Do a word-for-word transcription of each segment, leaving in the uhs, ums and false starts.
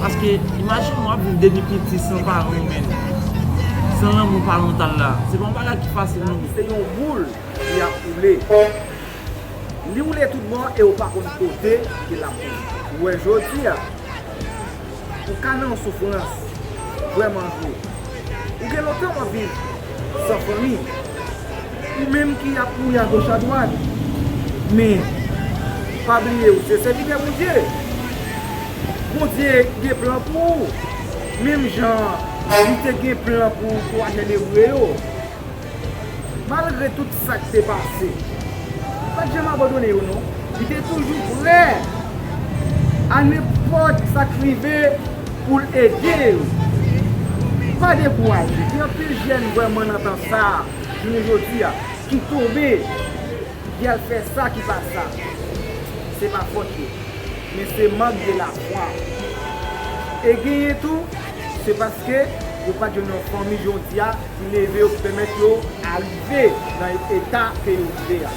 Paske, imajine w ap viv depi piti san paran w, menn. San lanmou parantal la. Se pa yon bagay ki fasil, non. Se yon boul ki ap koule. Li woule tout bò e w pa konn kote ke l ap woule. Ou wè, jodi a, ou ka nan yon soufrans vrèman vre. Ou gen lontan w ap viv san fanmi. Ou menm ki ap kouri agoch adwat. Men, pa bliye, ou se sèvitè Bondye. Bondye gen plan pou ou. Menm jan li te gen plan pou twa jèn Ebre yo. Malgre tout sa k te pase, li pa t janm abandone yo, non. Li te toujou prè a nenpòt sa k rive pou l ede yo. Pa dekouraje. Gen anpil jèn vrèman nan tan sa a, jounen jodi a, ki tonbe, ki al fè sa ki pa sa. Se pa fòt yo, men se mank de lafwa. E genyen tou, se paske yo pa t jwenn yon fanmi jodi a ki leve yo, ki pèmèt yo arive nan eta ke yo rive a.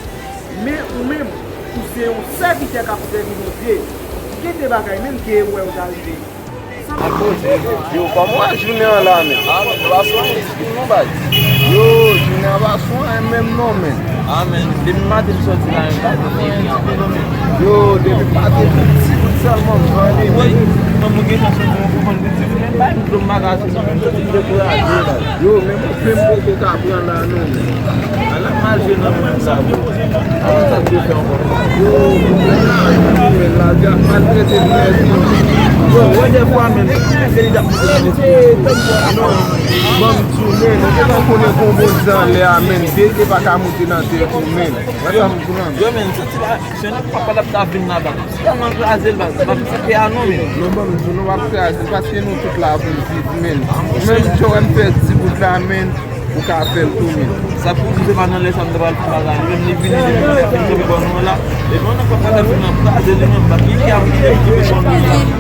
Men ou menm, ou se yon sèvitè k ap sèvi Bondye. Gen de bagay menm ke ou wè yo ta rive. Ak Bondye. Yo, kòman w wè jounen an la menm? Ah, men, nou pa sou anyen ditou non, baz. Yo, jounen an pa sou anyen menm non, men. Ah, men, depi maten m sòti la, men, m pa fè anyen ditou non, men. Yo, depi maten, pou ti bout sèlman, m jwenn li. Woy, fanm ou gen chans, ou konprann, men, bay m dlo m pa ka sou non, men, m santi m dekouraje, baz. Yo, men, m poko ka pran la, non, men. Ala mal jwe nan mwen sa, bro. Kòman sa te fè ankò? Yo, men la, yo ap maltrete m nèt, yo. Yo, wè dèfwa menm, se li t ap monte nan lespri. Non, ban m di w, men, ou te konn konnen kon bon jan lè a, men, verite pa ka monte nan tèt ou, men. Wè sa m di w la, men. Yo, men, santi la, se nan papa l ap ta vin la, baz. Tèlman kraze l, baz. M ap kite a non, men. Non, ban m di w, non, w ap kraze l, paske nou tout la pou n viv, men. Ou menm, jan w wè m fè ti bout la, men. Ou ka fè l tou, men. Sa pou di se pa nan lè sa m ta pral fè bagay. Menm li vini depi maten, fin kanpe bò nou an la. Epi, yon nèg pa pral fin ap kraze li, menm, pa ki ki ap kite m kanpe bò nou an la.